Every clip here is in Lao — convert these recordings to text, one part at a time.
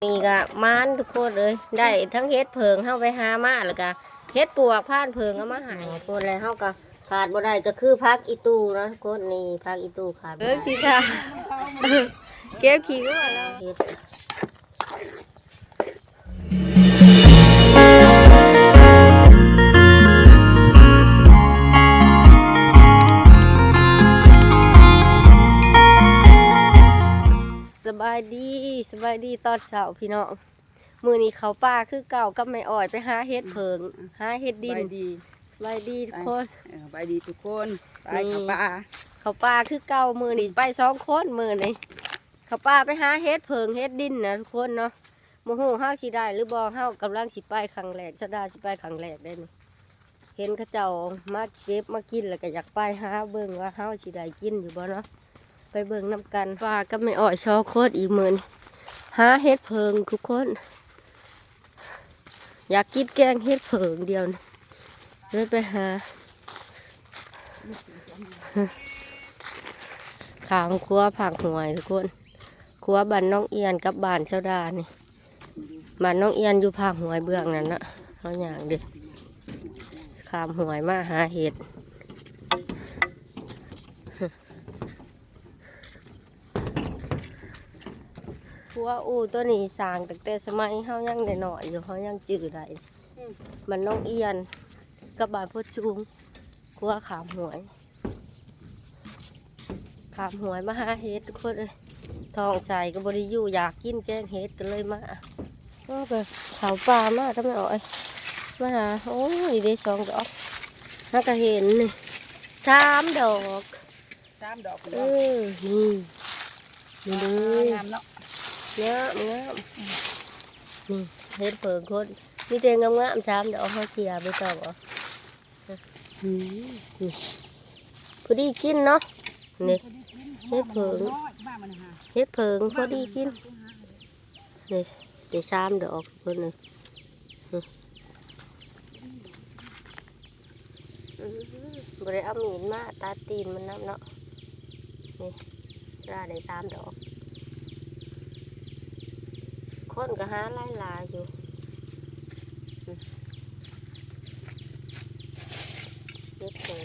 ນີ້ກະໝານທຸກຄົນເອີຍ ໄດ້ທັງເຫັດເຜິ້ງເຮົາໄປຫາມາ ແລ້ວກະເຫັດປວກພານເຜິ້ງເອົາມາໃຫ້. ພຸ້ນແຫຼະ ເຮົາກະຂາດບໍ່ໄດ້ກະຄືຜັກອີຕູ່ເນາະທຸກຄົນ. ນີ້ຜັກອີຕູ່ຂາດບໍ່ໄດ້ ເບິ່ງຊິທ່າ ເກັບຂີ້ງົວແລ້ວ ເຮັດ ສະບາຍດີ ສະບາຍດີຕອນເຊົ້າພີ່ນ້ອງ. ມື້ນີ້ເຂົ້າປ່າຄືເກົ່າກັບແມ່ອ້ອຍ ໄປຫາເຫັດເຜິ້ງ ຫາເຫັດດິນ. ສະບາຍດີ ສະບາຍດີທຸກຄົນ ເອີ ສະບາຍດີທຸກຄົນ. ໄປ ນີ້ ເຂົ້າປ່າ ເຂົ້າປ່າຄືເກົ່າ ມື້ນີ້ໄປສອງຄົນ ມື້ນີ້ເຂົ້າປ່າໄປຫາເຫັດເຜິ້ງເຫັດດິນນະທຸກຄົນເນາະ. ບໍ່ຮູ້ເຮົາຊິໄດ້ຫຼືບໍ່ ເຮົາກຳລັງຊິໄປຄັ້ງແລກ ສາວດາຊິໄປຄັ້ງແລກເດ້ນີ້. ເຫັນເຂົາເຈົ້າມາເກັບມາກິນ ແລ້ວກະຢາກໄປຫາເບິ່ງວ່າເຮົາຊິໄດ້ກິນຢູ່ບໍ່ເນາະ ໄປເບິ່ງນຳກັນ. ວ່າກັບແມ່ອ້ອຍສອງຄົນອີກມື້ນີ້ ຫາເຫັດເຜິ້ງທຸກຄົນ ຢາກກິນແກງເຫັດເຜິ້ງດຽວນີ້ ເລີຍໄປຫາ ຂ້າງຂົວພາກຫ້ວຍທຸກຄົນ ຂົວບ້ານໜອງອຽນກັບບ້ານສາວດານີ້. ບ້ານໜອງອຽນຢູ່ພາກຫ້ວຍເບື້ອງນັ້ນນະ ເຮົາຍ່າງເດ້ ຂ້າມຫ້ວຍມາຫາເຫັດ. ຂົວ ໂອ້ ຕົວນີ້ສ້າງຕັ້ງແຕ່ສະໄໝເຮົາຍັງນ້ອຍໆຢູ່ ເຮົາຍັງຈື່ໄດ້. ອືມ ບ້ານໜອງອຽນກັບບ້ານໂພນສູງ ຂົວຂ້າມຫ້ວຍ ຂ້າມຫ້ວຍມາຫາເຫັດທຸກຄົນເອີຍ. ທ້ອງໃສ່ກະບໍ່ໄດ້ຢູ່ ຢາກກິນແກງເຫັດກະເລີຍມາ. ເຮົາກະເຂົ້າປ່າມາກັບແມ່ອ້ອຍ ມາຫາ ໂອ້ຍ ເດ້ສອງດອກ ຫາກະເຫັນນີ້ສາມດອກ ສາມດອກ. ເອີ ນີ້ ນີ້ເດີ ງາມເນາະ ງາມ ງາມ. ນີ້ເຫັດເຜິ້ງຄົນ ມີແຕ່ງາມໆ ສາມດອກ ເຮົາເສຍໄປຕໍ່. ອືມ ນີ້ ພໍດີກິນເນາະ ນີ້ ເຫັດເຜິ້ງ ເຫັດເຜິ້ງພໍດີກິນ. ນີ້ ໄດ້ສາມດອກເພິ່ນເອີຍ. ອືມ ບໍ່ໄດ້ເອົາມີດມາຕັດຕີນມັນນຳເນາະ. ນີ້ ລາໄດ້ສາມດອກ ຄົນກະຫາຫຼາຍໆຢູ່. ອືມ ເຮັດໃຫ້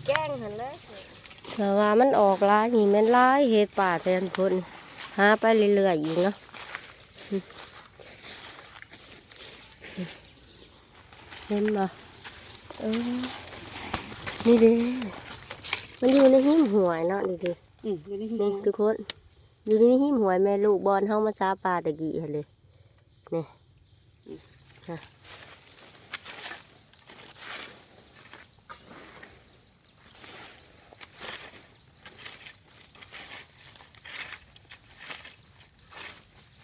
ແກງຫັ້ນແຫຼະ ຖ້າວ່າມັນອອກຫຼາຍນີ້ແມ່ນຫຼາຍເຫັດປ່າແຖວພຸ້ນ ຫາໄປເລື້ອຍໆອີກເນາະ. ເຫັນບໍ່ ເອີ ນີ້ເດ້ ມັນຢູ່ໃນຮິມຫ້ວຍເນາະ ນີ້ເດ້. ອືມ ຢູ່ໃນຫີນ ນີ້ທຸກຄົນ ຢູ່ໃນຫີນຫ້ວຍແມ່ລູກ ບ່ອນເຮົາມາສາປາແຕ່ກີ້ຫັ້ນເດ້ ນີ້ ອືມ ຮະ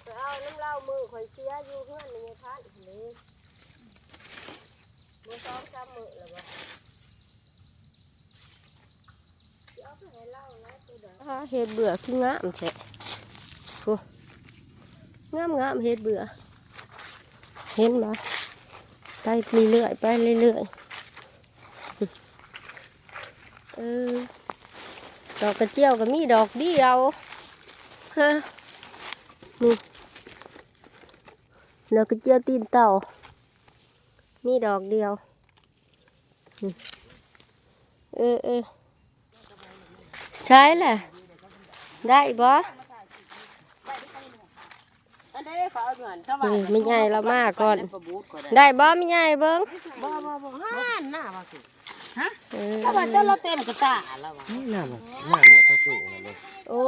ໄປເອົານຳລາວ ມື້ຂ້ອຍເສຍຢູ່ເຮືອນແມ່ຍາຍພັນຫັ້ນເດ້ ບໍ່ສອງສາມມື້ແລ້ວບໍ່. ອ່າ ເຫັດເບືອຄືງາມແທ້ ໂອ້ ງາມໆ ເຫັດເບືອ ເຫັນບໍ່ ໄປເລື້ອຍໆ ໄປເລື້ອຍໆ. ເອີ ດອກກະຈຽວກະມີດອກດຽວ ຮະ ນີ້ ດອກກະຈຽວຕີນເຕົ່າ ມີດອກດຽວ. ເອີ ເອີ ໃສລະ ໄດ້ບໍ່? ອັນໃດເຂົາເອົາຢູ່ຫັ້ນ ເຂົາວ່າ ນີ້ ແມ່ໃຫຍ່ລາວມາກ່ອນ ໄດ້ບໍ່ແມ່ໃຫຍ່ ເບິ່ງ ບໍ່ ບໍ່ ບໍ່ ຫັ້ນນະວ່າຊິ ຮະ ເອີ ເຂົາວ່າແຕ່ລະເຕັມກະຕາລະວ່າ ນີ້ນະ ນ້ຳໝົດກະຈຸຫັ້ນເດ້. ໂອ້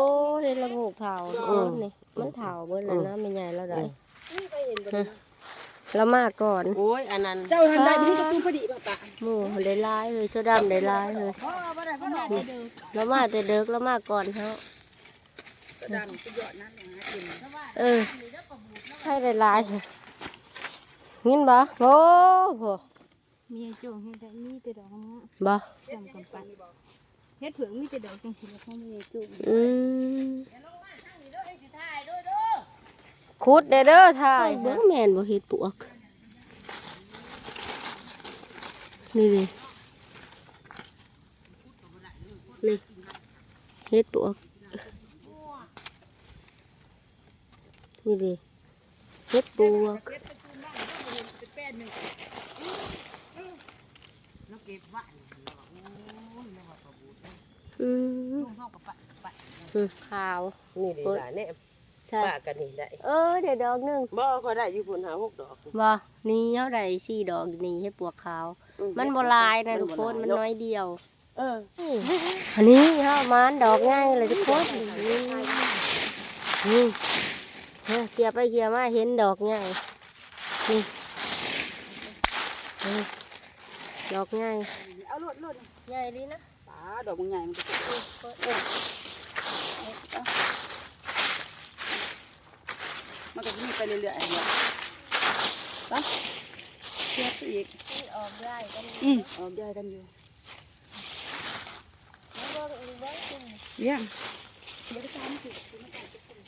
ເຫັດລະໂງກເຖົ້າ ເອີ ນີ້ ມັນເຖົ້າເບິດແລ້ວນະ ເອີ ແມ່ໃຫຍ່ລາວໄດ້ ເອີ ຮະ ລາວມາກ່ອນ. ໂອ້ຍ ອັນນັ້ນ ເຈົ້າຫັ້ນໄດ້ມີແຕ່ຕູພະດີ ປ້າ ໝູ່ໄດ້ຫຼາຍເຮີຍ ເສືອດຳໄດ້ຫຼາຍເຮີຍ ບໍ່ ບໍ່ໄດ້ ບໍ່ໄດ້ ລາວມາແຕ່ເດິກ ລາວມາກ່ອນເຮົາ ເສືອດຳສຸດຍອດນະ ຫາກິນ ເອີ ໃຫ້ໄດ້ຫຼາຍ ຍິນບໍ່? ໂອ້ໂຫ ມີໂຈງເຮັດໄດ້ ມີແຕ່ດອກງາມໆ ບໍ່ ສ່ຳກັນປະ ເຫັດເຜິ້ງມີແຕ່ດອກຈັ່ງຊີ້ລະ ຂອງແມ່ໃຫຍ່ຈຸ້ມ. ອືມ ຂຸດແດ່ເດີ ຖ່າຍເບິ່ງ ແມ່ນບໍ່ເຫັດປວກ ນີ້ເດ້ ນີ້. ເຫັດປວກ ນີ້ເດ້ ເຫັດປວກ ອືມ ອືມ ຂາວ ນີ້ເດ້ ໂອ້ຍ ຫຼາຍແນ່ ໃສ່ ປະກັນນີ້ໄດ້ ເອີ ໄດ້ດອກໜຶ່ງ ບໍ່ ຂ້ອຍໄດ້ຢູ່ພຸ້ນ ຫ້າຫົກດອກ ບໍ່ ນີ້ເຮົາໄດ້ສີ່ດອກນີ້ ເຫັດປວກຂາວ ອືມ ມັນບໍ່ຫຼາຍນະທຸກຄົນ ມັນໜ້ອຍດຽວ ເອີ ນີ້ ອັນນີ້ເຮົາມາດອກໃຫຍ່ເລີຍທຸກຄົນ ນີ້ ນີ້ ເອີ ເຂົ້ຍໄປເຂົ້ຍມາເຫັນດອກໃຫຍ່ ນີ້ ນີ້ ດອກໃຫຍ່ ເອົາໂລດ ໂລດ ໃຫຍ່ດີນະ ປາ ດອກໃຫຍ່ ມັນກໍ ເອີ ເອີ ມັນກໍຊິມີໄປເລື້ອຍໆ ຫັ້ນແຫຼະ ໄປ ເກັບໄປອີກ ມັນອອກຍ້າຍກັນຢູ່ ອືມ ອອກຍ້າຍກັນຢູ່ ເບິ່ງ ເບິ່ງ ເບິ່ງ ເບິ່ງ ເບິ່ງ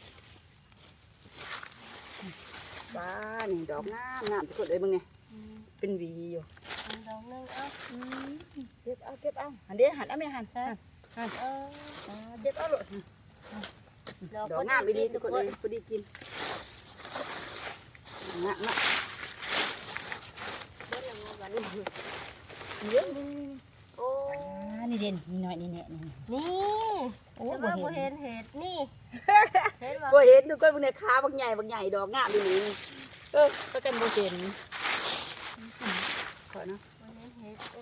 ປ້າ ນີ້ດອກງາມໆ ທຸກຄົນເອີຍ ເບິ່ງນີ້ ອືມ ເປັນຫວີຢູ່ ເປັນດອກໜຶ່ງ ເອົາ ອືມ ເກັບເອົາ ເກັບເອົາ ຫັ້ນເດ້ ຫັ້ນ ເອົາແມ່ ຫັ້ນ ໃສ່ ຫັ້ນ ຫັ້ນ ເອີ ອ່າ ເກັບເອົາໂລດ ດອກງາມອີ່ຫຼີທຸກຄົນເອີຍ ພໍດີກິນ ງາມເນາະ ເບິ່ງແລ້ວງາມບັດນີ້ ເບິ່ງ ໂອ້ ອ່າ ນີ້ເດັ່ນ ນີ້ນ້ອຍ ນີ້ແນ່ ນີ້ ນີ້ ໂອ້ ແຕ່ວ່າບໍ່ເຫັນ ບໍ່ເຫັນເຫັດນີ້ ເຫັນບໍ່ ບໍ່ເຫັນ ທຸກຄົນ ເບິ່ງແນ່ ຂາບັກໃຫຍ່ ບັກໃຫຍ່ ດອກງາມອີ່ຫຼີ ເອີ ປະກັນບໍ່ເຫັນ ຂໍເນາະ ບໍ່ເຫັນເຫັດ ໂອ້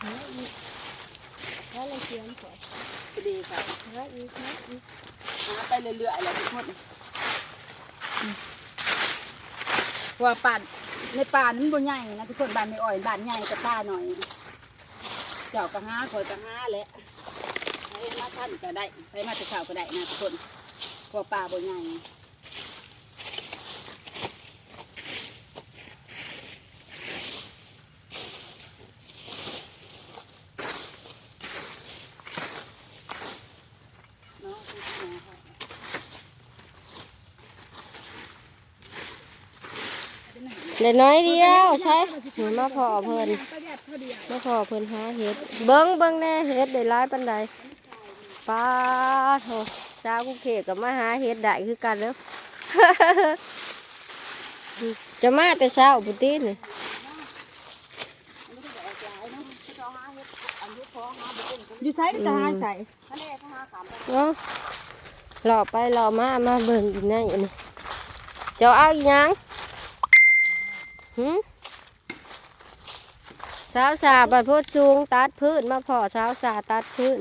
ຫາອີກ ຫາລະສຽມກ່ອນ ພໍດີຄ່ະ ຫາອີກ ຫາອີກ ຫາໄປເລື້ອຍໆ ແຫຼະທຸກຄົນ ອືມ ເພາະວ່າປ່າ ໃນປ່ານີ້ມັນບໍ່ໃຫຍ່ນະທຸກຄົນ ບ້ານແມ່ອ້ອຍ ບ້ານໃຫຍ່ ແຕ່ປ່ານ້ອຍ ເຈົ້າກໍຫາ ຂ້ອຍກໍຫາແຫຼະ ໃຜມາທັນກໍໄດ້ ໃຜມາແຕ່ເຊົ້າກໍໄດ້ນະທຸກຄົນ ເພາະວ່າປ່າບໍ່ໃຫຍ່. ໄດ້ໜ້ອຍດຽວ ໃສ່ ມາພໍ້ເພິ່ນ ມາພໍ້ເພິ່ນຫາເຫັດ ເບິ່ງ ເບິ່ງແດ່ ເຫັດໄດ້ຫຼາຍປານໃດ ປາໂທ້ ສາວກຸງເທບກໍມາຫາເຫັດໄດ້ຄືກັນເດີ້ ຈະມາແຕ່ເຊົ້າພຸ້ນຕິນີ້ ຢູ່ໃສກໍຈະຫາໃສ ເນາະ ເລາະໄປເລາະມາ ມາເບິ່ງຢູ່ໃນນີ້ ເຈົ້າເອົາອີ່ຫຍັງ ຫື ສາວສາບັດໂພນສູງຕັດພື້ນ ມາພໍ້ສາວສາຕັດພື້ນ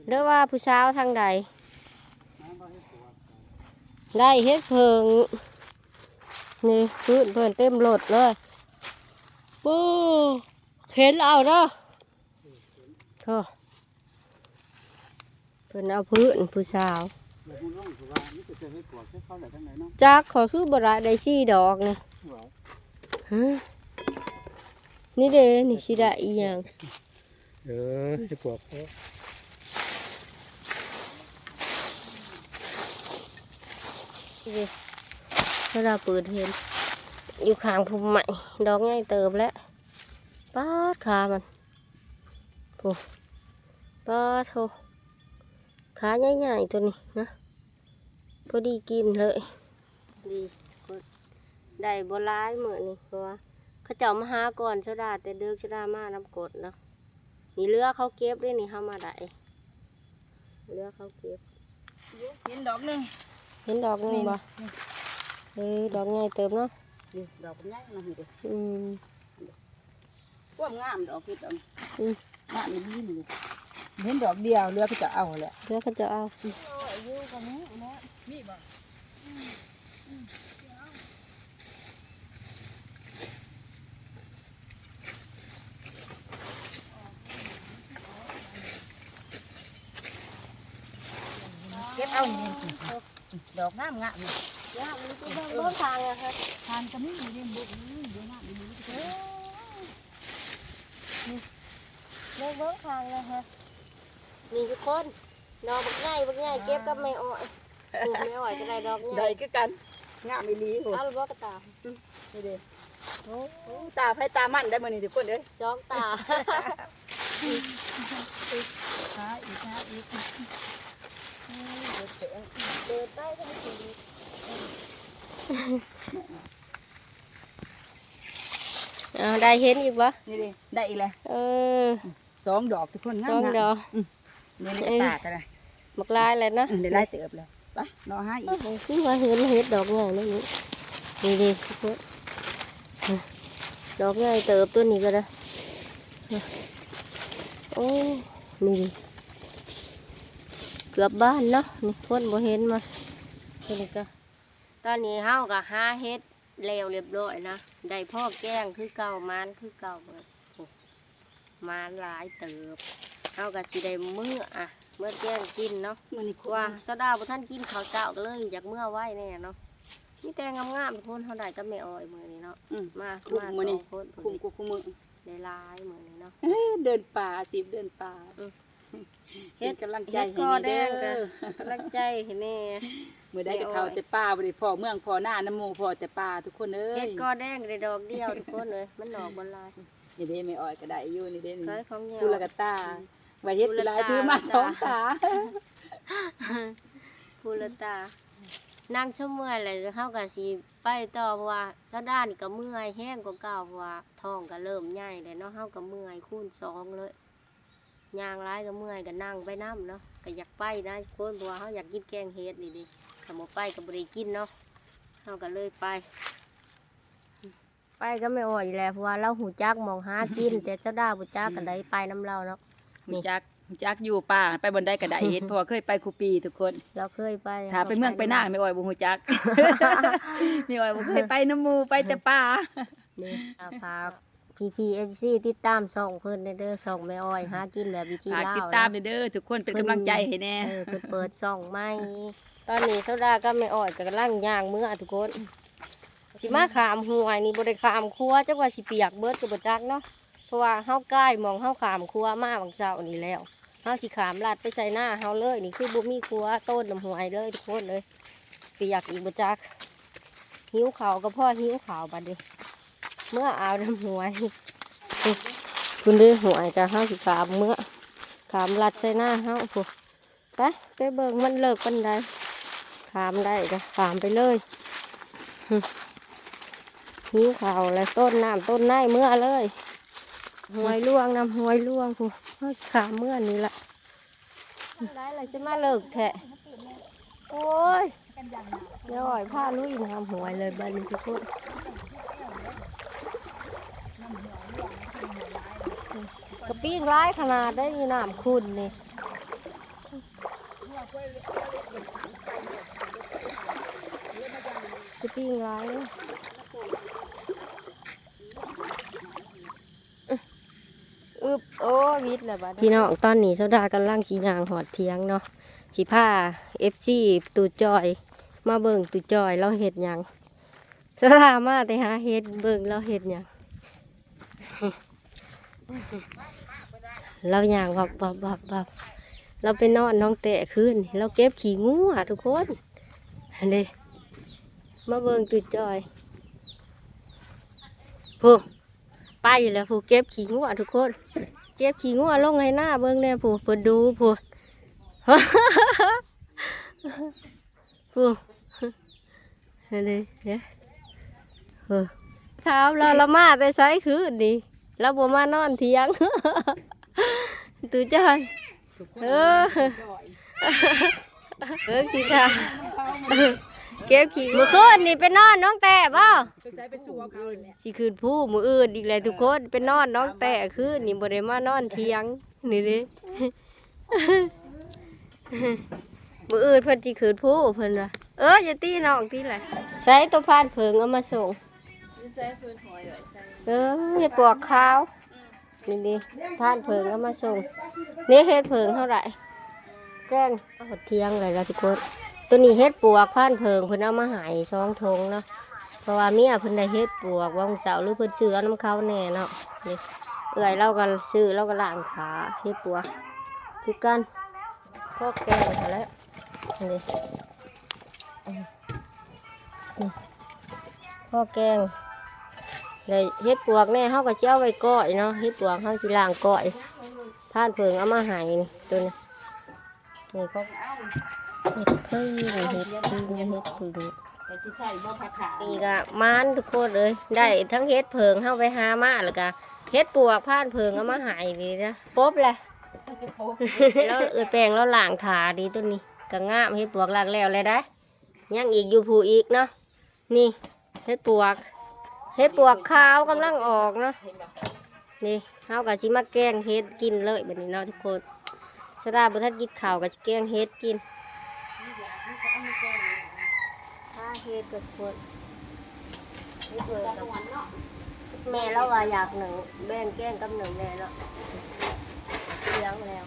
ຫຼືວ່າຜູ້ສາວທາງໃດ ໄດ້ເຫັດເຜິ້ງ ນີ້ ພື້ນເພິ່ນເຕັມລົດເລີຍ ໂອ້ ເຂັນເອົາເນາະ ໂທ້ ເພິ່ນເອົາພື້ນ ຜູ້ສາວ ຈັກ ຂ້ອຍຄືບໍ່ໄດ້ ໄດ້ສີ່ດອກນີ້ ຫື ນີ້ເດ້ ນີ້ຊິໄດ້ອີ່ຫຍັງ ເອີ ເຫັດປວກ ນີ້ເດ້ ເວລາເປີດເຫັນ ຢູ່ຂ້າງພຸ່ມໄມ້ ດອກໃຫຍ່ເຕີບແລ້ວ ປາດຂາມັນ ໂອ້ ປາໂທ້ ຂາໃຫຍ່ໆ ໂຕນີ້ນະ ພໍດີກິນເລີຍ ດີ ໄດ້ບໍ່ຫຼາຍມື້ນີ້ ເພາະວ່າເຂົາເຈົ້າມາຫາກ່ອນໂຊດາແຕ່ເດິກ ໂຊດາມານຳກົດເນາະ ນີ້ເຫຼືອເຂົາເກັບເດ້ນີ້ ເຮົາມາໄດ້ ເຫຼືອເຂົາເກັບ ເຫັນດອກໜຶ່ງ ເຫັນດອກໜຶ່ງບໍ່ ນີ້ ເອີ ດອກໃຫຍ່ເຕີບເນາະ ນີ້ດອກໃຫຍ່ນະ ນີ້ເດ້ ອືມ ຄວາມງາມດອກເຫັດດອກ ອືມ ງາມອີ່ຫຼີນີ້ ເຫັນດອກດຽວ ເຫຼືອເຂົາເຈົ້າເອົາແຫຼະ ເຫຼືອເຂົາເຈົ້າເອົາ ອືມ ຢູ່ກໍມີແລ້ວ ມີບໍ່ ເກັບເອົານີ້ ດອກງາມໆ ນີ້ ງາມ ເບິ່ງ ເບິ່ງຂ້າງນະ ຂ້າງກໍມີຢູ່ເດ້ ເບິ່ງ ເບິ່ງງາມອີ່ຫຼີ ເອີ ນີ້ ເບິ່ງ ເບິ່ງຂ້າງນະ ນີ້ທຸກຄົນ ດອກບັກໃຫຍ່ ບັກໃຫຍ່ ເກັບກັບແມ່ອ້ອຍ ໂອ້ ແມ່ອ້ອຍກໍໄດ້ດອກໃຫຍ່ ໄດ້ຄືກັນ ງາມອີ່ຫຼີ ເອົາລະບໍ່ກະຕ່າຍ ນີ້ເດ້ ໂອ້ ຕາໃຜຕາມັນໄດ໋ມື້ນີ້ທຸກຄົນເອີຍ ສອງຕາ ຫາອີກ ຫາອີກ ເປີດໄປກໍມີຊີວິດ. ເອົາ ໄດ້ເຫັນອີກບໍ່? ນີ້ເດ້ ໄດ້ອີກແລ້ວ. ເອີ ສອງດອກທຸກຄົນ ງາມໆ ສອງດອກ. ອືມ ນີ້ ນີ້ ເອີ ກະຕາກະໄດ້ ບັກຫຼາຍແລ້ວເນາະ. ອືມ ໄດ້ຫຼາຍເຕີບແລ້ວ. ໄປເລາະຫາອີກ. ໂອ້ໂຫ ຄືວ່າເຫັນເຫັດດອກໃຫຍ່ເນາະນີ້. ນີ້ເດ້ທຸກຄົນ ດອກໃຫຍ່ເຕີບ ໂຕນີ້ກໍໄດ້. ໂອ້ ນີ້ເດ້ ເກືອບບານເນາະ. ນີ້ຄົນບໍ່ເຫັນມາ. ໂຕນີ້ກໍ ຕອນນີ້ເຮົາກໍຫາເຫັດແລ້ວລຽບຮ້ອຍນະ ໄດ້ພໍແກງຄືເກົ່າ ໝານຄືເກົ່າ. ໂອ້ ໝານຫຼາຍເຕີບ. ເຮົາກໍຊິໄດ້ເມືອ ອະ ເມືອແກງກິນເນາະ. ມື້ນີ້ ເພາະວ່າສາວດາບໍ່ທັນກິນເຂົ້າເຊົ້າ ກໍເລີຍຢາກເມືອໄວແດ່ເນາະ. ມີແຕ່ງາມໆ ທຸກຄົນ ເຮົາໄດ້ກັບແມ່ອ້ອຍມື້ນີ້ເນາະ. ອືມ ມາ ຄຸ້ມ ມາ ມື້ນີ້ ສອງຄົນ ຄຸ້ມກວ່າຄູ່ມື້ ໄດ້ຫຼາຍມື້ນີ້ເນາະ. ເດີນປ່າ ອາຊີບເດີນປ່າ. ອືມ ເຮັດ ເປັນກຳລັງໃຈໃຫ້ແດ່ເດີ. ເຮັດກໍແດງກໍກຳລັງໃຈໃຫ້ແດ່. ມື້ໃດກໍເຂົ້າແຕ່ປ່າ ບໍ່ໄດ້ພໍ້ເມືອງພໍ້ນານຳໝູ່ ພໍ້ແຕ່ປ່າທຸກຄົນເອີຍ. ເຮັດກໍແດງໄດ້ດອກດຽວທຸກຄົນເອີຍ ມັນອອກບໍ່ຫຼາຍ. ນີ້ເດ້ ແມ່ອ້ອຍກໍໄດ້ຢູ່ ນີ້ເດ້ ນີ້ ຜູ້ລະກະຕາ. ອືມ ວ່າເຮັດຊິຫຼາຍ ຜູ້ລະຕາ ຖືມາສອງຕາ ຜູ້ລະຕາ. ນາງຊົມເມື່ອຍແລ້ວ ເຮົາກໍຊິໄປຕໍ່ ເພາະວ່າສາວດານີ້ກໍເມື່ອຍແຮງກວ່າເກົ່າ ເພາະວ່າທ້ອງກໍເລີ່ມໃຫຍ່ແລ້ວເນາະ. ເຮົາກໍເມື່ອຍຄູນສອງເລີຍ. ຍ່າງຫຼາຍກໍເມື່ອຍ ກໍນັ່ງໄປນຳເນາະ. ກໍຢາກໄປນະທຸກຄົນ ເພາະວ່າເຮົາຢາກກິນແກງເຫັດນີ້ເດ້. ຖ້າບໍ່ໄປກໍບໍ່ໄດ້ກິນເນາະ. ເຮົາກໍເລີຍໄປ ໄປກັບແມ່ອ້ອຍນີ້ແຫຼະ ເພາະວ່າລາວຮູ້ຈັກໝ່ອງຫາກິນ ແຕ່ສາວດາບໍ່ຈັກ ອືມ ກໍໄດ້ໄປນຳລາວເນາະ. ຮູ້ຈັກ ຮູ້ຈັກຢູ່ປ່າ ໄປບ່ອນໃດກໍໄດ້ເຫັດ ເພາະວ່າເຄີຍໄປຄູ່ປີທຸກຄົນ. ລາວເຄີຍໄປ ຖ້າໄປເມືອງໄປນາ ແມ່ອ້ອຍບໍ່ຮູ້ຈັກ. ແມ່ອ້ອຍບໍ່ເຄີຍໄປນຳໝູ່ ໄປແຕ່ປ່າ. ນີ້ ອາ ຝາກ ພີ່ໆ ເອັຟຊີ ຕິດຕາມຊ່ອງເພິ່ນແດ່ເດີ ຊ່ອງແມ່ອ້ອຍຫາກິນແບບວິທີລາວ. ຝາກຕິດຕາມແດ່ເດີທຸກຄົນ ເປັນກຳລັງໃຈໃຫ້ແດ່. ເອີ ເພິ່ນເປີດຊ່ອງໃໝ່. ຕອນນີ້ສາວດາກັບແມ່ອ້ອຍກໍກຳລັງຍ່າງເມືອທຸກຄົນ. ຊິມາຂ້າມຫ້ວຍນີ້ ບໍ່ໄດ້ຂ້າມຂົວ ຈັກວ່າຊິປຽກເບິດກໍບໍ່ຈັກເນາະ. ເພາະວ່າເຮົາກາຍ ໝ່ອງເຮົາຂ້າມຂົວມາຫວ່າງເຊົ້ານີ້ແລ້ວ ເຮົາຊິຂ້າມລັດໄປໃສ່ນາເຮົາເລີຍ. ນີ້ຄືບໍ່ມີຂົວໂຕນນຳຫ້ວຍເລີຍທຸກຄົນເອີຍ. ປຽກອີກບໍ່ຈັກ. ຫິວເຂົ້າກໍພໍຫິວເຂົ້າບັດນີ້ ເມືອອາບນຳຫ້ວຍ. ພຸ້ນເດ້ຫ້ວຍ ກໍເຮົາຊິຂ້າມເມືອ ຂ້າມລັດໃສ່ນາເຮົາພຸ້ນ. ໄປ ໄປເບິ່ງມັນເລິກປານໃດ. ຂ້າມໄດ້ກໍຂ້າມໄປເລີຍ. ຫຶ ຫິວເຂົ້າແລ້ວ ຕົ້ນນ້ຳຕົ້ນໃນເມືອເລີຍ. ຫ້ວຍຫຼວງ ນ້ຳຫ້ວຍຫຼວງພຸ້ນ. ເຮົາຂ້າມເມືອນີ້ລະ. ໄດ້ລະ ຊິມາເລິກແທ້. ໂອ້ຍ ແມ່ອ້ອຍພາລຸຍນ້ຳຫ້ວຍເລີຍບັດນີ້ທຸກຄົນ. ກະປິງຫຼາຍຂະໜາດໃດ໋ ຢູ່ນ້ຳຂຸ່ນນີ້ ກະປິງຫຼາຍເດ້. ອຶບ ໂອ້ ວິດແລ້ວບັດນີ້. ພີ່ນ້ອງ ຕອນນີ້ສາວດາກຳລັງຊິຍ່າງຮອດຖຽງເນາະ ຊິພາເອັຟຊີຕູ້ຈ່ອຍມາເບິ່ງຕູ້ຈ່ອຍລາວເຮັດຫຍັງ. ສາວດາມາແຕ່ຫາເຫັດ ເບິ່ງລາວເຮັດຫຍັງ. ລາວຍ່າງວັບໆໆໆ ລາວໄປນອນໜອງແຕ້ຄືນນີ້ ລາວເກັບຂີ້ງົວທຸກຄົນ. ຫັ້ນເດ້ ມາເບິ່ງຕູ້ຈ່ອຍ ພຸ້ນ ໄປແລ້ວພຸ້ນ ເກັບຂີ້ງົວທຸກຄົນ ເກັບຂີ້ງົວລົງໄຮ່ນາເບິ່ງແດ່ພຸ້ນ ເພິ່ນດູພຸ້ນ ພຸ້ນ ຫັ້ນເດ້ ເອີ ຖາມລາວ ລາວມາແຕ່ໃສຄືນນີ້ ລາວບໍ່ມານອນຖຽງ ຕູ້ຈ້ອຍ ເອີ ເບິ່ງຊິທ່າ ເກັບຂີ້ ມື້ຄືນນີ້ໄປນອນໜອງແຕ້ບໍ່? ໄປໃສ? ໄປສູ່ເຂົາຫັ້ນແຫຼະ ຊິຂຶ້ນພູມື້ອື່ນອີກແຫຼະທຸກຄົນ ໄປນອນໜອງແຕ້ຄືນນີ້ ບໍ່ໄດ້ມານອນຖຽງນີ້ເດ້ ມື້ອື່ນເພິ່ນຊິຂຶ້ນພູເພິ່ນວ່າ ເອີ ຢ່າຕີນ້ອງຕິລະ ໃສໂຕພານເຜິ້ງເອົາມາສົ່ງ ຢູ່ໃສເພິ່ນຫ້ອຍໄວ້ໃສ ເອີ ເຫັດປວກຂາວ ນີ້ເດ້ ພານເຜິ້ງເອົາມາສົ່ງ ນີ້ເຫັດເຜິ້ງເຮົາໄດ້ແກງ ເອົາຮອດຖຽງເລີຍລະທຸກຄົນ ໂຕນີ້ເຫັດປວກ ພານເຜິ້ງເພິ່ນເອົາມາໃຫ້ສອງຖົງເນາະ ເພາະວ່າເມຍເພິ່ນໄດ້ເຫັດປວກຫວ່າງເຊົ້າ ຫຼືເພິ່ນຊື້ເອົານຳເຂົາແດ່ເນາະ ນີ້ ເອື້ອຍລາວກໍຊື້ ລາວກໍລ້າງຖ້າ ເຫັດປວກຄືກັນ ພໍແກງຫັ້ນແຫຼະ ນີ້ ນີ້ ພໍແກງ ໄດ້ເຫັດປວກແດ່ ເຮົາກໍຊິເອົາໄວ້ກ້ອຍເນາະ ເຫັດປວກເຮົາຊິລ້າງກ້ອຍ ພານເຜິ້ງເອົາມາໃຫ້ນີ້ ໂຕນີ້ ນີ້ຂອງ ເຫັດເຜິ້ງ ເຫັດເຜິ້ງ ເຫັດເຜິ້ງ ແຕ່ຊິໃສ່ບໍ່ ຜັກຂາ ນີ້ກະໝານທຸກຄົນເອີຍ ໄດ້ທັງເຫັດເຜິ້ງເຮົາໄປຫາມາ ແລ້ວກະເຫັດປວກພານເຜິ້ງເອົາມາໃຫ້ນີ້ນະ ປົບແຫຼະ ແລ້ວເອື້ອຍແປ້ງລາວລ້າງຖ້າດີ ໂຕນີ້ກະງາມ ເຫັດປວກລ້າງແລ້ວແຫຼະໄດ໋ ຍັງອີກຢູ່ ຜູ້ອີກເນາະ ນີ້ ເຫັດປວກ ເຫັດປວກຂາວກຳລັງອອກເນາະ ນີ້ ເຮົາກະຊິມາແກງເຫັດກິນເລີຍບັດນີ້ເນາະທຸກຄົນ ສາວດາບໍ່ທັນກິນເຂົ້າກະຊິແກງເຫັດກິນ ຫາເຫັດກ່ອນທຸກຄົນ ເຫັດເຜິ້ງ ແມ່ລາວວ່າຢາກໜຶ້ງ ແບ່ງແກງກັບໜຶ້ງແດ່ເນາະ ທຽງແລ້ວ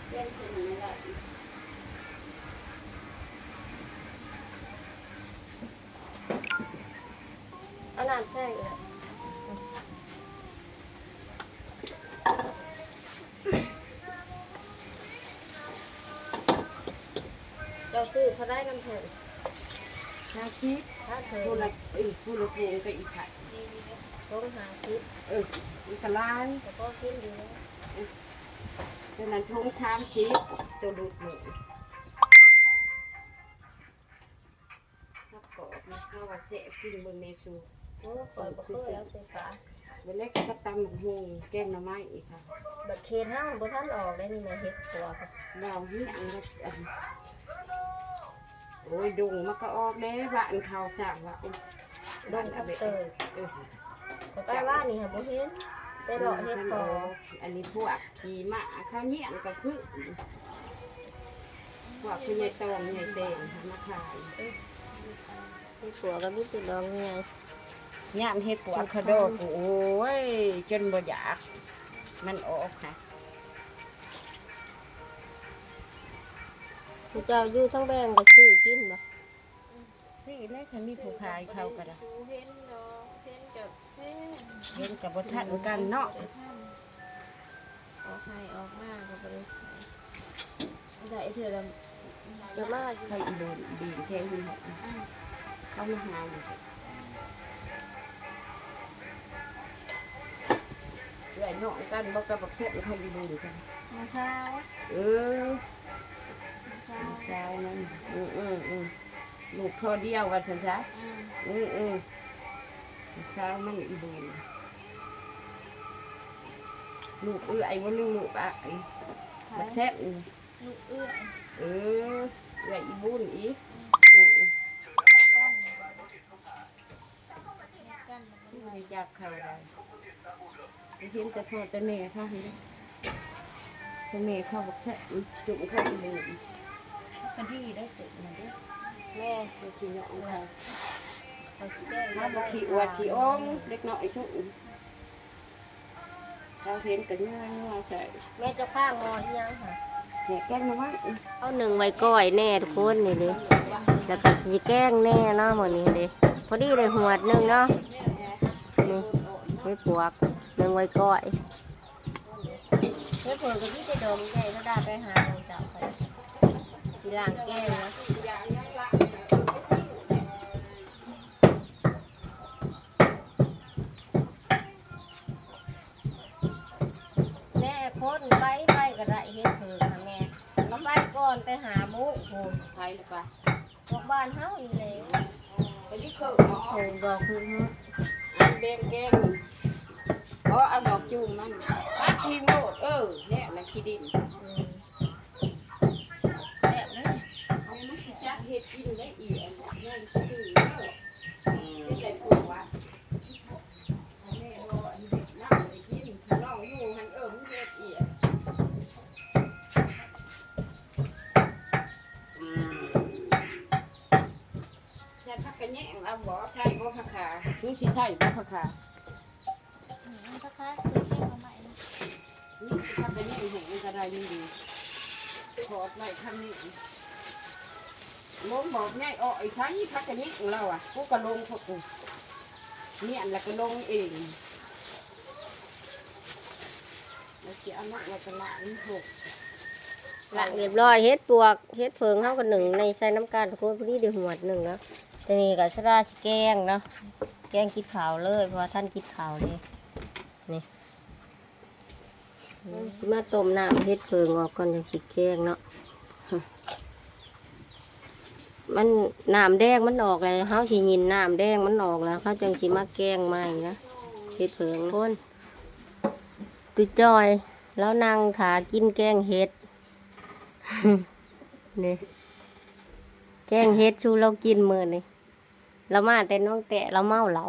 ແກງເຊັ່ນນີ້ແຫຼະ ເອົານ້ຳໃສ່ເອີຍ ເຈົ້າຊື້ເທົ່າໃດນຳເພິ່ນ ຫ້າສິບ ຖ້າເພິ່ນ ຜູ້ລະ ເອີ ຜູ້ລະຖົງກະອີກ ນີ້ໆ ຖົງຫ້າສິບ ເອີ ມັນກະຫຼາຍ ກະພໍກິນຢູ່ ເອີ ໂຕນັ້ນຖົງສາມສິບ ໂຕດຸດໜຶ່ງ ຜັກກອດນະ ເຮົາວ່າແຊບ ກິນເບິ່ງແນ່ຊູ ໂອ້ ຂ້ອຍບໍ່ເຄີຍເອົາໃສ່ປາກ ເບິ່ງແລ້ວກະກັບຕຳບັກຫຸ່ງ ແກງໜໍ່ໄມ້ອີກຄ່ະ ບັດເຂດເຮົາບໍ່ທັນອອກເດ້ນີ້ນະ ເຫັດປວກ ລາວເຮັດອັນນັ້ນ ໂອ້ຍ ດົງມັນກະອອກເດ້ ບ້ານເຂົາສ້າງວ່າ ດົງເຕີບ ເອີ ໄປວານນີ້ຫາບໍ່ເຫັນ ໄປເລາະເຫັດພໍ ອັນນີ້ພວກ ຂີ່ມ້າເຂົາຍ່ຽງກະຄື ພວກຜູ້ໃຫຍ່ຕອງໃຫຍ່ແຕງມາຂາຍ ເອີ ເຫັດປວກກະມີແຕ່ດອກໃຫຍ່ ຍາມເຫັດປວກຂະດອກ ໂອ້ຍ ຈົນບໍ່ຢາກ ມັນອອກຫະ ຜູ້ເຈົ້າຢູ່ທາງແບງກະຊື້ກິນບໍ່? ຊື້ແລ້ວ ຄັນມີຜູ້ຂາຍເຂົາກະໄດ້ ເຫັນດອກ ເຫັນກະແພງ ເຫັນກະບໍ່ທັນກັນເນາະ ບໍ່ໄດ້ທັນ ອອກໄຮ່ອອກນາກະບໍ່ໄດ້ຂາຍ ໄດ້ເທື່ອລະ ຈະມາຢູ່ ໃຜອີ່ໂດນ ດີນແທ້ ອືມ ເຂົາມາຫາຢູ່ ເອື້ອຍນ້ອງກັນບໍ່ ກັບບັກເຊັນ ໃຜອີ່ໂດນກັນ ມາຊາວ ເອີ ມາຊາວ ມາຊາວນັ້ນ ອືມໆໆ ລູກພໍ່ດຽວວ່າຊັ້ນຊະ ອືມ ອືມໆ ສາວມັນອີ່ບຸນ ລູກເອື້ອຍບໍ່ ຫຼືລູກອ້າຍ ບັກແຊບນີ້ ລູກເອື້ອຍ ເອີ ເອື້ອຍອີ່ບຸນອີກ ອືມ ອືມ ບໍ່ໄດ້ຈັກເຂົາໄດ໋ ເຫັນແຕ່ພໍ່ແຕ່ແມ່ເຂົາຫັ້ນເດ້ ແຕ່ແມ່ເຂົາບັກແຊະ ຈຸ້ມເຂົາອີ່ບຸນ ກະດີໄດ້ຈຸ້ມຫັ້ນເດ້ ແມ່ ມັນຊິເຍາະເຂົາ ເຂົາຊິແກ້ງ ເຮົາບໍ່ຂີ້ອວດຂີ້ອອງ ເດັກນ້ອຍຊຸ ເຮົາເຫັນກະຍັວໆໃສ່ ແມ່ເຈົ້າຂ້າງໝໍ້ອີ່ຫຍັງຫະ ແມ່ແກງໜໍ່ໄມ້ ເອົາໜຶ້ງໄວ້ກ້ອຍແນ່ທຸກຄົນນີ້ເດ້ ແລ້ວກະຊິແກງແນ່ເນາະມື້ນີ້ເດ້ ພໍດີໄດ້ຫວດໜຶ່ງເນາະ ນີ້ ເຫັດປວກ ໜຶ້ງໄວ້ກ້ອຍ ເຫັດເຜິ້ງກະມີແຕ່ດອກໃຫຍ່ ເຮົາໄດ້ໄປຫາມື້ເຊົ້າ ຊິລ້າງແກງເນາະ. ແມ່ຄົນໄປ ໄປກະໄດ້ເຫັດເຜິ້ງຫັ້ນແມ່ ເຂົາໄປກ່ອນແຕ່ຫ້າໂມງພຸ້ນ ໃຜລະປະ ພວກບ້ານເຮົານີ້ແຫຼະ ໄປດິເຄີາະ ໂອ້ ດອກຫຶກໆ ອັນແບງແກງ ເອົາດອກຈູມມັນ ປັດຖິ້ມໂລດ ເອີ ແນວນັ້ນຂີ້ດິນ ອືມ ແຊບເດີ ມັນຊິຈັກເຮັດກິນໄດ້ອີກ ອັນນັ້ນຊື່ໆ ເດີ ເຮັດໄດ້ຜູ້ວະ ແມ່ບໍ່ອັນເຮັດນຳໄດ້ກິນ ຄັນນ້ອງຢູ່ຫັ້ນ ເອີ ມັນເຮັດອີກ ອືມ ໃສ່ຜັກກະແຍງເອົາບໍ່? ໃສ່ບໍ່ຜັກຂາ? ສູຊິໃສ່ບໍ່ຜັກຂາ? ອືມ ຜັກຂາ ເກັບເອົາໃໝ່ ນີ້ ຜັກກະແຍງແຫ້ງກະໄດ້ ນີ້ດີ ຂອດໄວ້ທາງນີ້ ລົງບອກຍາຍອ້ອຍ ໃສ່ຜັກກະແຍງລາວອະ ກູກະລົງພວກກູ ເມຍນລະກະລົງເອງ ລະຊິເອົາມາ ລະກະລ້າງ ນີ້ໂພດ ລ້າງຮຽບຮ້ອຍ ເຫັດປວກ ເຫັດເຜິ້ງເຮົາກະໜຶ້ງໃນໃສ່ນຳກັນ ໂຄດພໍດີໄດ້ຫວດໜຶ່ງເນາະ ທີນີ້ກະສາວດາຊິແກງເນາະ ແກງກິນເຂົ້າເລີຍ ເພາະວ່າທັນກິນເຂົ້າເດ້ ນີ້ ອືມ ຊິມາຕົ້ມນ້ຳເຫັດເຜິ້ງອອກກ່ອນ ຈັ່ງຊິແກງເນາະ ມັນ ນ້ຳແດງມັນອອກແລ້ວ ເຮົາຊິຍິນນ້ຳແດງມັນອອກແລ້ວ ເຮົາຈັ່ງຊິມາແກງໃໝ່ນະ ເຫັດເຜິ້ງ. ຄົນ ຕຸຈ້ອຍ ລາວນັ່ງຖ້າກິນແກງເຫັດ ນີ້ ແກງເຫັດສູ່ລາວກິນມື້ນີ້. ລາວມາແຕ່ໜອງແຕະ ລາວເມົາເຫຼົ້າ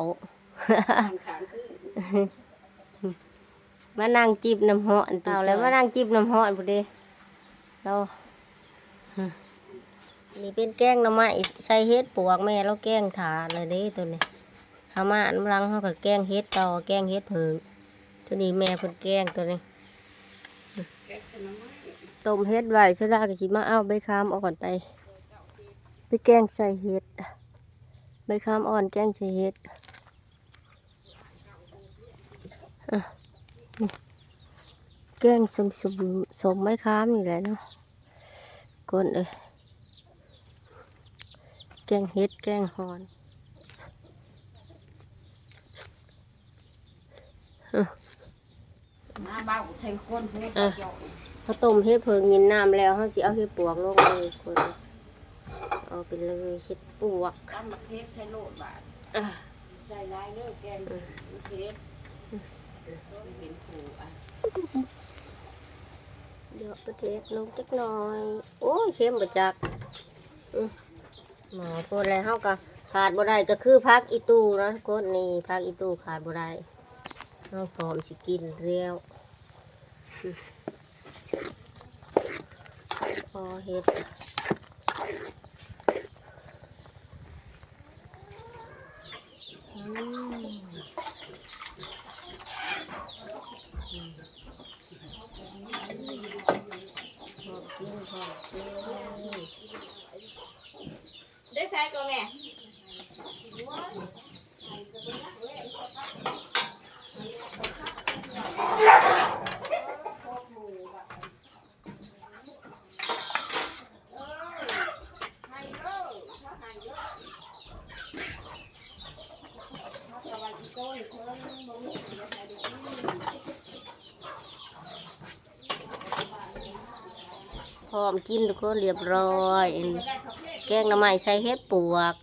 ມານັ່ງຈິບນ້ຳຮ້ອນ ເອົາແລ້ວ ມານັ່ງຈິບນ້ຳຮ້ອນພຸ້ນເດ້ ລາວ. ນີ້ເປັນແກງໜໍ່ໄມ້ໃສ່ເຫັດປວກ ແມ່ລາວແກງຖ້າແລ້ວເດ້ໂຕນີ້. ເຮົາມາອັນຫຼັງ ເຮົາກໍແກງເຫັດຕໍ່ ແກງເຫັດເຜິ້ງ. ໂຕນີ້ແມ່ເພິ່ນແກງໂຕນີ້ ແກງໃສ່ໜໍ່ໄມ້ ຕົ້ມເຫັດໄວ້ ສາວດາກໍຊິມາເອົາໃບຂາມອ່ອນໄປ ໄປແກງໃສ່ເຫັດ ໃບຂາມອ່ອນແກງໃສ່ເຫັດ. ອະ ແກງສົ້ມ ສົ້ມ ສົ້ມໃບຂາມນີ້ແຫຼະເນາະ ຄົນເອີຍ ແກງເຫັດ ແກງຮ່ອນ. ອະ ມາເວົ້າໃສ່ຄົນຫູ ເອີ ເຮົາຕົ້ມເຫັດເຜິ້ງຍິນນ້ຳແລ້ວ ເຮົາຊິເອົາເຫັດປວກລົງເລີຍຄົນ ເອົາໄປເລີຍເຫັດປວກ ຕຳບັກເຜັດໃສ່ໂລດບາດ ອະ ໃສ່ຫຼາຍເດີ ແກງເຜັດ ເປັນຜູ້ ອະ ດຽວປະເທດລົງຈັກໜ້ອຍ. ໂອ້ຍ ເຄັມບໍ່ຈັກ ອື ໝໍ້ໂພດແລ້ວ ເຮົາກໍຂາດບໍ່ໄດ້ ກໍຄືຜັກອີ່ຕູ່ເນາະທຸກຄົນ ນີ້ຜັກອີ່ຕູ່ຂາດບໍ່ໄດ້ ເຮົາພ້ອມຊິກິນແລ້ວ ພໍເຮັດ ອືມ ອືມ ພໍກິນ ພໍກິນ. ໄດ້ໃສ່ກໍແມ່ ພ້ອມກິນທຸກຄົນ ລຽບຮ້ອຍ. ອັນ ແກງໜໍ່ໄມ້ໃສ່ເຫັດປວກ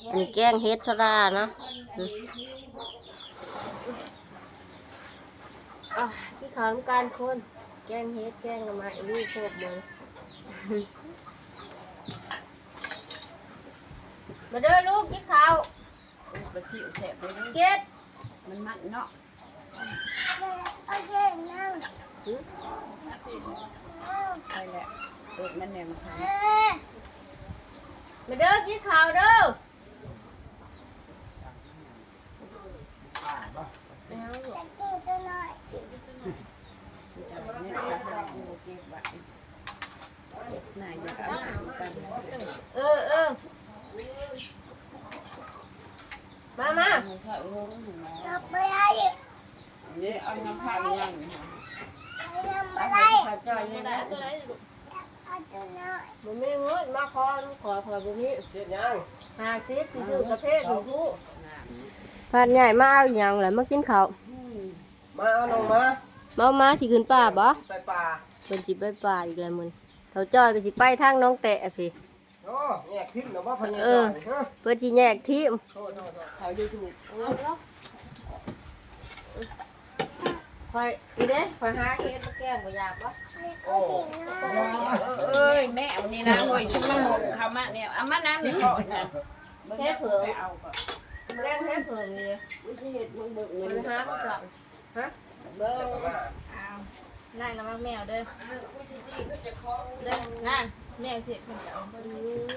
ອັນນີ້ແກງເຫັດສະລາເນາະ. ອືມ ອ່າ ກິນເຂົ້ານຳກັນຄົນ ແກງເຫັດ ແກງໜໍ່ໄມ້ ມີຄົບໝົດ. ມາເດີລູກ ກິນເຂົ້າ. ປາຊິວແຊບເດ້ ເກັດ ມັນມັນເນາະ. ໄປແລ້ວ ເອີ ມັນແມ່ມາຂາຍ. ມາເດີ ກິນເຂົ້າເດີ. ເອີ ເອີ ມາ ມາ. ເອົານ້ຳຜັກມາ ເອົານ້ຳຜັກມາ. ບໍ່ມີເງິນ ມາຂໍນຳຂ້ອຍ ຂ້ອຍບໍ່ມີ. ເຮັດຫຍັງ? ຫ້າສິບ ຊິຊື້ກາເຟໃຫ້ລູກ. ພາດໃຫຍ່ມາເອົາອີ່ຫຍັງລະ ມາກິນເຂົ້າ. ມາເອົານ້ອງໝາ ມາ ມາ ຊິຂຶ້ນປ່າບໍ່? ໄປປ່າ ເພິ່ນຊິໄປປ່າອີກແລ້ວມື້ນີ້. ເຖົ້າຈ້ອຍກໍຊິໄປທາງໜອງແຕະພີ້. ໂອ້ ແຍກທີມແລ້ວບໍ່ ພໍ່ໃຫຍ່ ເອີ ຈ້ອຍ? ເພິ່ນຊິແຍກທີມ. ໂທດໆໆ ເຂົາຢູທູບ. ຂ້ອຍ ນີ້ເດ້ ຂ້ອຍຫາເຫັດມາແກງ ບໍ່ຢາກບໍ່? ໂອ້ ເອີຍ ແມ່ ເອົານີ້ນະ ໂອ້ຍ ຊຸມມະໝົດເຂົ້າມາແນວ ເອົາມານຳນີ້ເກາະນະ. ເຫັດເຜິ້ງ ໄປເອົາເກາະ ແກງເຫັດເຜິ້ງນີ້ ມັນຊິເຮັດເບິ່ງ ເບິ່ງ ມັນຫາມາເຈາະ. ຮະ ເບິ່ງ ອ້າວ ນາງນະມັກແມວເດີ. ເອີ ກູຊິຕີຄືເຈົ້າຂອງເດີ ນາງ ແມວຊິເຮັດເພິ່ນເຈົ້າ.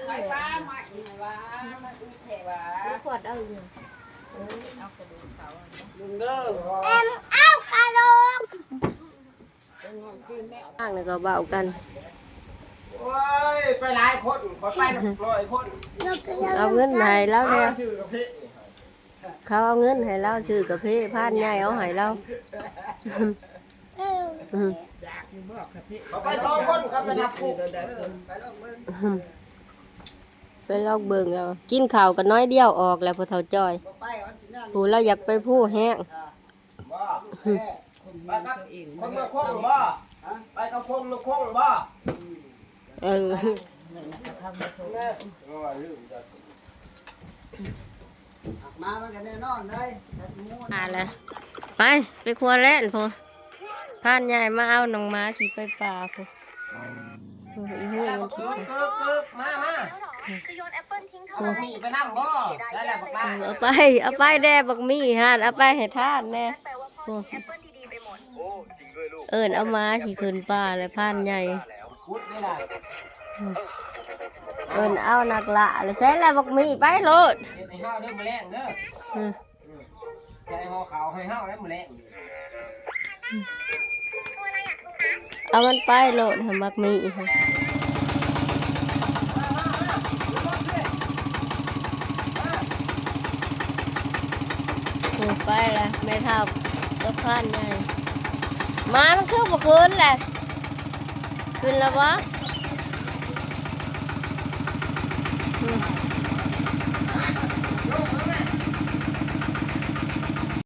ໄປປ້າມາອີກວ່າ ມັນອີກແທ້ວ່າ ມັນຂວດເອົາອີ່ຫຍັງ? ເອົາກະດູກເຂົາ ເບິ່ງເດີ ເອັມ ເອົາກະໂຫຼກ. ທາງນີ້ກໍເວົ້າກັນ ໂອ້ຍ ໄປຫຼາຍຄົນ ຂ້ອຍໄປນຳນ້ອຍຄົນ. ເອົາເງິນໃຫ້ລາວແດ່ ຊື້ກາເຟ. ເຂົາເອົາເງິນໃຫ້ລາວຊື້ກາເຟ ພານໃຫຍ່ເອົາໃຫ້ລາວ. ອືມ ເຂົາໄປສອງຄົນ ເຂົາໄປນັບຜູ້ ໄປລອງເບິ່ງ ໄປລອງເບິ່ງເອົາ. ກິນເຂົ້າກັນໜ້ອຍດຽວອອກແລ້ວ ພໍ່ເຖົ້າຈ້ອຍ. ຜູ້ລາວຢາກໄປພູແຮງ. ບໍ່ ໄປກັບຄົນເມືອຄົງບໍ່? ໄປກັບຄົນເມືອຄົງບໍ່? ເອີ ມາມັນກໍແນ່ນອນເລີຍ ມາແລ້ວ ໄປ ໄປຄົວແລ່ນພຸ້ນ ພານໃຫຍ່ມາເອົານ້ອງໝາຊິໄປປ່າພຸ້ນ ໂອ້ຍ ອີ່ຫຸ້ຍມັນ ເກີບ ເກີບ ເກີບ ມາ ມາ ຈະໂຍນແອັບເປິ້ນຖິ້ມທຳໄມ ນີ້ໄປນຳບໍ່ ໄດ້ແລ້ວບັກຫຼ້າ ເອີ ເອົາໄປ ເອົາໄປແດ່ບັກໝີ່ຫັ້ນ ເອົາໄປໃຫ້ທ່ານແດ່ ໂອ້ ເອີ້ນເອົາມາຊິຂຶ້ນປ່າແລ້ວ ພານໃຫຍ່ ເອີ້ນເອົານັກຫຼ້າແລ້ວ ໃສ່ລະບັກໝີ່ ໄປໂລດ ເຮັດໃຫ້ເຮົາເດີມື້ແລງເດີ ອື ໃສ່ຫໍ່ເຂົ້າໃຫ້ເຮົາແລ້ວມື້ແລງ ເອົາມັນໄປໂລດ ບັກໝີ່ ໂອ້ ໄປລະ ແມ່ເຖົ້າກັບພານໃຫຍ່ ມາ ມັນຄືບໍ່ຂຶ້ນແຫຼະ ຂຶ້ນລະບໍ່?